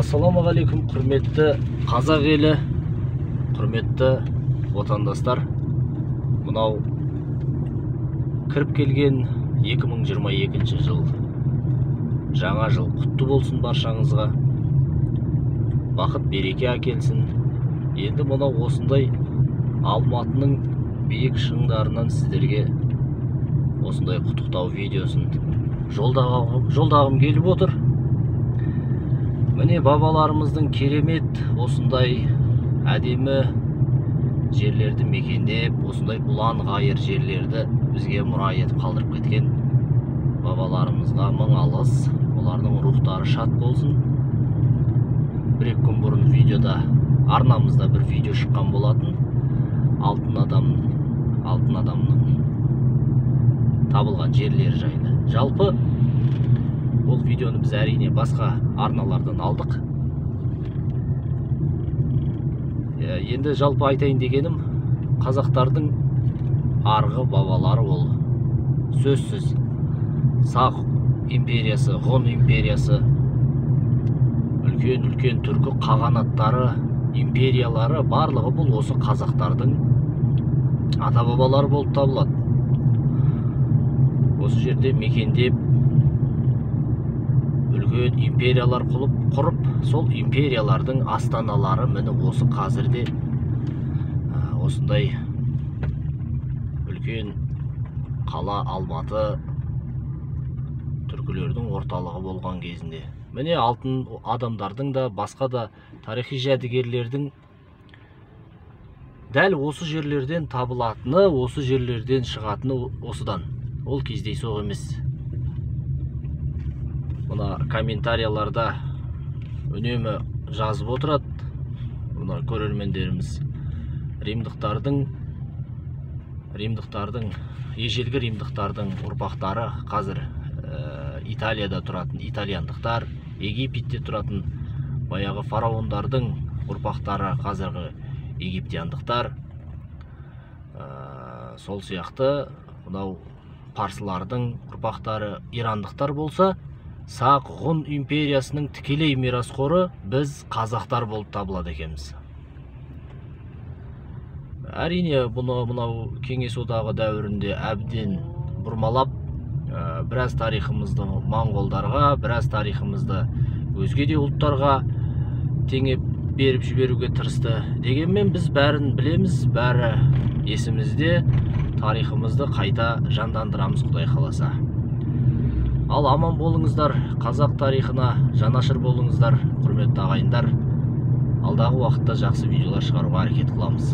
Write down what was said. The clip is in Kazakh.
Ассалаумағалейкум, құрметті қазақ елі, құрметті отандастар. Мынау кіріп келген 2022 жыл. Жаңа жыл құтты болсын баршаңызға. Бақыт, береке әкелсін. Енді мынау осындай Алматының биік шыңдарынан сіздерге осындай құттықтау видеосын жолдағым келіп отыр. Міне бабаларымыздың керемет осындай әдемі жерлерді мекендеп, осындай ұлан-ғайыр жерлерді бізге мұра етіп қалдырып кеткен бабаларымызға мың алғыс, олардың рухтары шат болсын. Бір-екі күн бұрын видеода, арнамызда бір видео шыққан болатын. Алтын адамның табылған жерлері жайлы. Жалпы ол видеоны біз әрине басқа арналардан алдық. Енді жалпы айтайын дегенім, қазақтардың арғы бабалары ол сөзсіз Сақ империясы, Ғұн империясы, үлкен-үлкен түркі қағанаттары, империялары барлығы бұл осы қазақтардың ата-бабалары болып табылады. Осы жерде мекендеп үлкен империялар құрып, сол империялардың астаналары міне осы қазірде осындай үлкен қала Алматы түркілердің орталығы болған кезінде. Міне алтын адамдардың да, басқа да тарихи жәдігерлердің дәл осы жерлерден табылатыны, осы жерлерден шығатыны осыдан. Ол кездейсоқ емес. Мына комментарияларда үнемі жазып отырады мына көрермендеріміз. Римдықтардың, ежелгі римдықтардың ұрпақтары қазір Италияда тұратын итальяндықтар, Египетте тұратын баяғы фараондардың ұрпақтары қазіргі египтяндықтар, сол сияқты мынау парсылардың ұрпақтары ирандықтар болса, Сақ Ғұн империясының тікелей мирасқоры біз қазақтар болып табылады екенбіз. Әрине бұны мынау Кеңес одағы дәуірінде әбден бұрмалап, біраз тарихымызды моңғолдарға, біраз тарихымызды өзге де ұлттарға теңеп беріп жіберуге тырысты. Дегенмен біз бәрін білеміз, бәрі есімізде, тарихымызды қайта жандандырамыз Құдай қаласа. Ал аман болыңыздар, қазақ тарихына жанашыр болыңыздар, құрметті ағайындар. Алдағы уақытта жақсы видеолар шығаруға әрекет қыламыз.